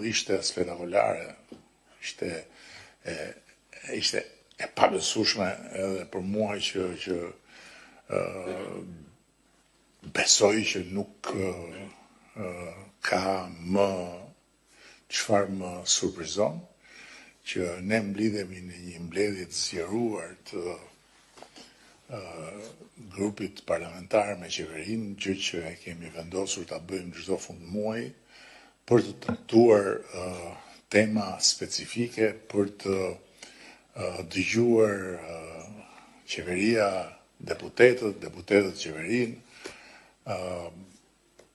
Ishte spektakolare, ishte e ishte e pabesueshme edhe për mua që që ë besoj që nuk ka më çfarë më surprizon që ne mblidhemi në një mbledhje të zgjeruar të grupit parlamentar me qeverinë, gjë që e kemi vendosur ta bëjmë çdo fund muaji, për të trajtuar tema specifike, për të dëgjuar qeveria, deputetët, deputetët qeverinë,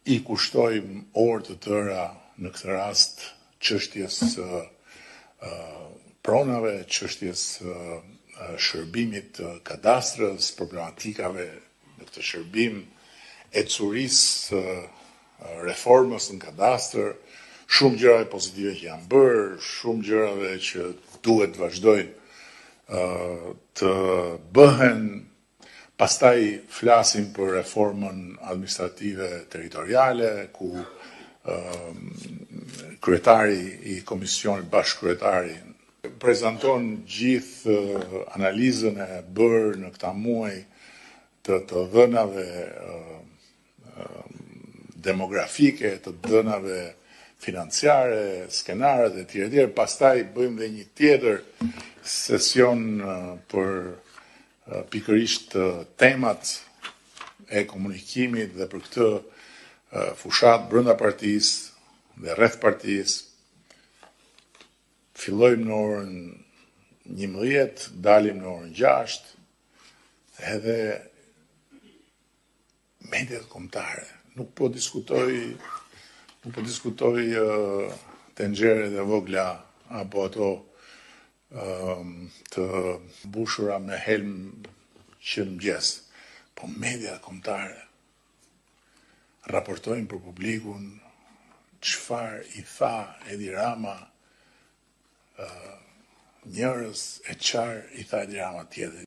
I kushtojmë orë të tëra në këtë rast çështjes së pronave, çështjes së shërbimit të kadastrës, problematikave në këtë shërbim, ecurisë së reformës në kadastër, shumë gjërave pozitive që janë bërë, shumë gjërave që duhet të vazhdojnë të bëhen. Pastaj flasim për reformën administrative territoriale, ku kryetari i komisionit, bashkëkryetari, prezanton gjithë analizën e bërë në këta muaj të të dhënave demografike, të dhënave financiare, skenarët e tjera e tjera. Pastaj bëjmë dhe një tjetër sesion për pikërisht temat e komunikimit dhe për këtë fushatë brenda partisë dhe rreth partisë. Fillojmë në orën 11, dalim në orën 6, edhe Mediat kombëtare, nuk po diskutoj, nuk po diskutoj tenxheret e vogla apo ato të mbushura me helm që në mëngjes, po mediat kombëtare raportojnë për publikun çfarë i tha Edi Rama njërës e çfarë i tha Edi Rama tjetrit.